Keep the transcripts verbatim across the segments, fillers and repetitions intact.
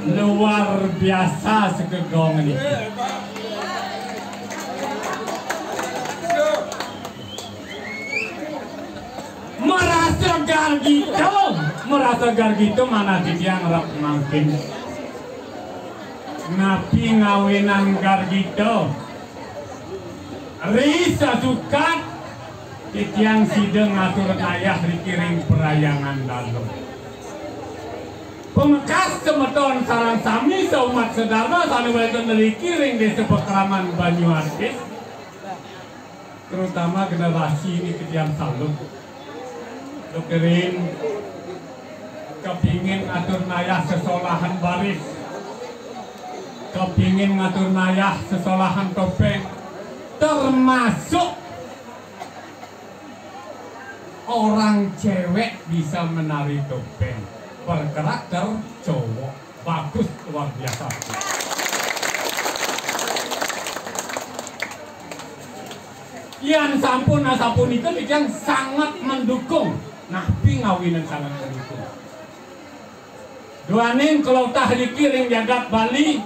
Luar biasa sekegong ini. Merasa gargito, merasa gargito mana titiang rep mangkin. Napi ngawinan gargito? Ri sasukat titiang sida ngatur nayah ri kiring Parhyangan Dalem. Pamekas semeton sareng sami saumat sedharma sane wenten ri kiring Desa Pakraman Banyu Atis, terutama generasi ini titiang salut. Dokterin kepingin atur nayah sesolahan baris, kepingin ngatur nayah sesolahan topeng, termasuk orang cewek bisa menari topeng berkarakter cowok. Bagus, luar biasa. Yan sampun asapunika titiang sangat mendukung. Nah, pingawinan sangat mendukung. Duaning kelotah riki ring jagat Bali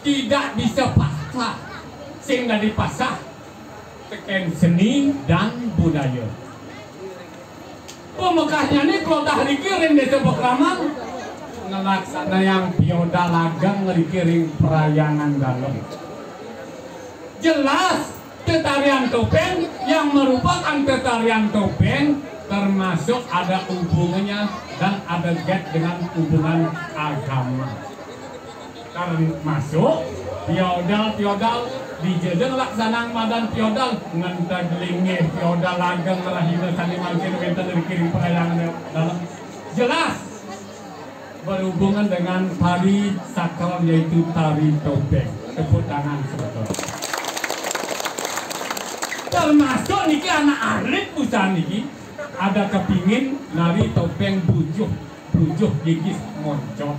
tidak bisa pasrah, sing dadi pasrah teken seni dan budaya. Pamekasnyane kelotah riki ring Desa Pakraman nglaksanayang piodal ageng riki ring Parhyangan Dalem. Jelas, tetarian topeng yang merupakan tetarian topeng termasuk ada hubungannya dan ada gap dengan hubungan agama. Termasuk piodal-piodal, dija laksanang madan piodal, ngenteg linggih piodal ageng rahina sane mangkin wenten ring kiring Parhyangan Dalem. Jelas berhubungan dengan tari sakral, yaitu tari topeng. Tepuk tangan semeton. Termasuk niki anak alit pusaka niki ada kepingin nari topeng bujuh, bujuh gigis moncot.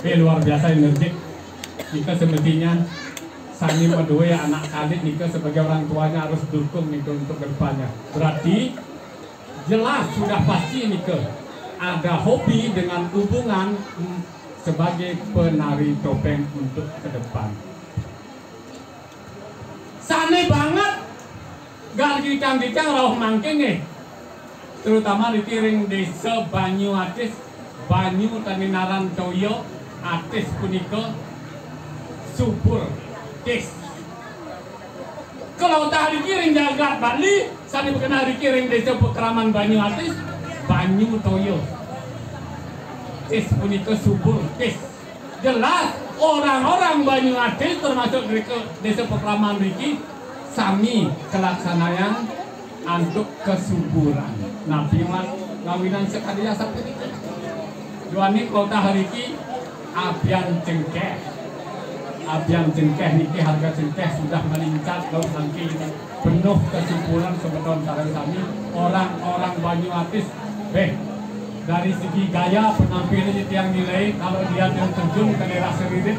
Oke, luar biasa energik. Nika semestinya sane madue anak alit nika sebagai orang tuanya harus dukung nika untuk kedepannya. Berarti jelas sudah pasti nika ada hobi dengan hubungan, mm, sebagai penari topeng untuk ke depan. Sane banget gargitang-gitang rauh mangkin nggih. Terutama riki ring Desa Banyu Atis, banyu tani naran toya, atis punika subur, tis. Kelotah riki ring jagat Bali, sane magenah riki ring Desa Pakraman Banyu Atis, Banyu toya. Tis punika subur, tis. Jelas orang-orang Banyu Atis termasuk mereka desa Pekraman niki sami kalaksanayang antuk kasuburan. Napi mat ngawinan sakadi asapunika? Duaning kota hariki abian cengkeh. Abian cengkeh niki harga cengkeh sudah meningkat, laut nangking penuh kasuburan semeton sareng sami orang-orang Banyu Atis. Beh, dari segi gaya penampilan tiang nilai, kalau dia yang terjun ke daerah Seririt,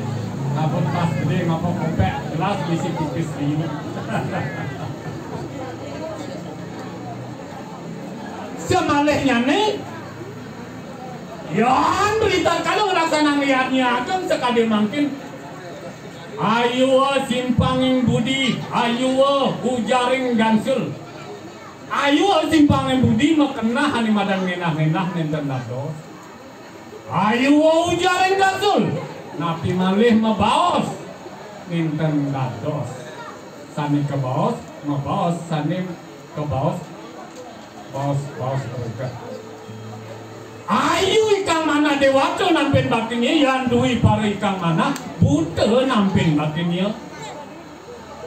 ngapa tas gede, ngapa kopek, jelas bisi pipis liu. Semalihnyane, yan berita kalau nglaksanang yadnya ageng sakadi mangkin. Ayua simpanging budi, ayua ujaring gansul. Ayua simpanging budi makeneh ane madan ngenah-ngenah nenten dados. Ayua ujaring gansul, napi malih mabaos nenten dados. Sane kabaos, mabaos, sane kabaos, baos, baos regeh. Ayu ikang manah dewata nampin baktinya, yan dwi para ikang manah buta nampin baktinya.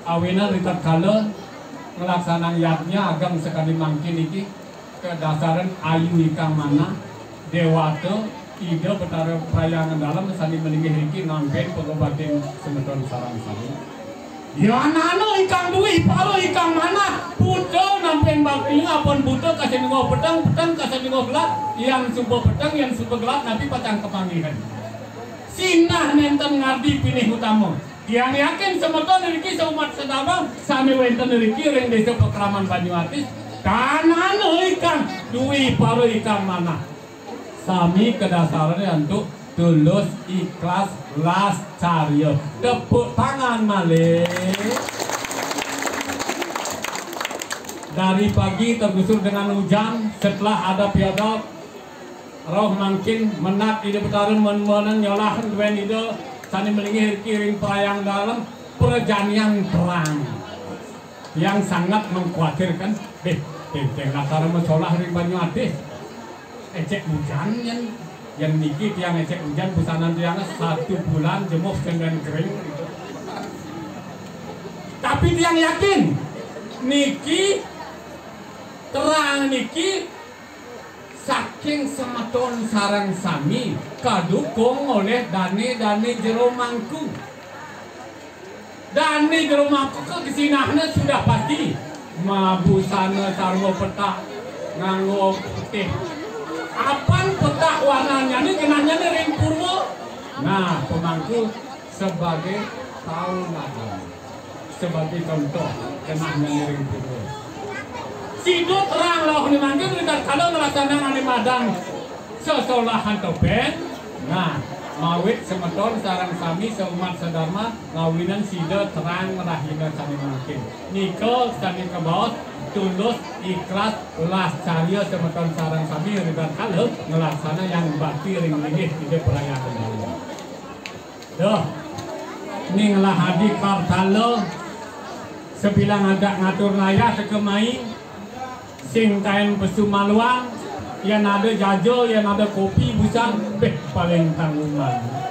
Awinan ritatkala nglaksanang yadnya ageng sakadi mangkin iki, kadasaran ayu ikang manah, dewata, Ida Betara Prayangan Dalem sane malinggih riki nampin pagebatin semeton sareng sami. Yan ana ikang dwi, para ikang manah, buta nampin baktinya, apan buta kasing ningeh peteng, peteng kasing ningeh gelat, yan suba peteng, yan suba gelat, napi pacang kapanggihin. Sinah nenten ngardi pinih utama. Tiang yakin semeton niki saumat sedabang sane wenten niki ring Desa Pekraman Banyu Atis, tan ana ikang dwi para ikang manah. Sami kadasarane antuk tulus, ikhlas, las carya. Tepuk tangan malih. Dari pagi tergusur dengan hujan, setelah ada piadap, rauh mangkin menat Ida Betara men-, menen nyolahan duen Ida sane malinggih riki ring Prayangan Dalem, prajanian terang. Yang sangat mengkhawatirkan, deh, tenteng latara masolah ring Banyu Atis. Ecek ujan yen, yen niki tiang ecek ujan, busanan tiang satu bulan jemuh senden kering. Tapi tiang yakin niki terang niki saking semeton sareng sami kadukung oleh dane-dane jero mangku. Dane jero mangku ke kesinahne sudah pasti mabusana sarwa petak nganggo putih. Apan petak warnanyane genahnyane ring purwa. Nah, pemangku sebagai tauladan, sebagai contoh genahnyane ring purwa. Sida terang rauh ne mangkin ritatkala nglaksanang ane madan sesolahan topeng. Nah, mawit semeton sareng sami seumat sedharma ngawinan sida terang rahina sane mangkin. Nika sane kabaos tulus, ikhlas, las carya semeton sareng sami ritatkala nglaksanayang bakti ring linggih Ida Prayangan Dalem. Duh, ning lah adi kartala sebilang agak ngatur layah teka mai, sing kain pesu maluang, yan ada jaja, yan ada kopi busan, beh paling tanggungan.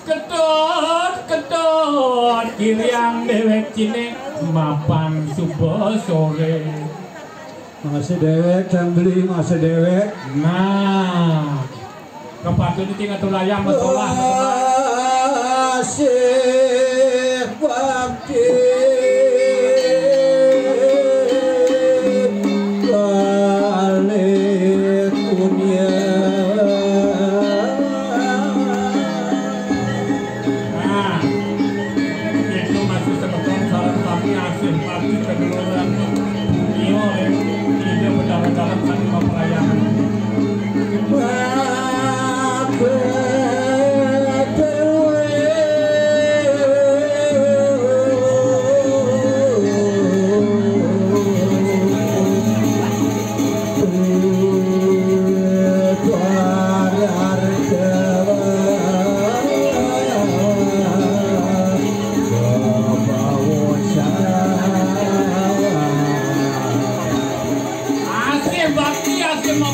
Ketut, ketut, kiriang dewek cilik, mapan suba sore. Masih dewek, Cang Beli, masih dewek. Nah, kepatut ning atur layah masolah. Asih bakti kalih kunia. Nah, itu masih semeton sareng sami asih bakti kaduluran. Iya, iya, bedalan-dalan sami mapelayanan.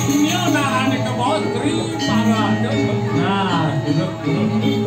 Dunia nak ane kebon terima. Nah, duduk, duduk.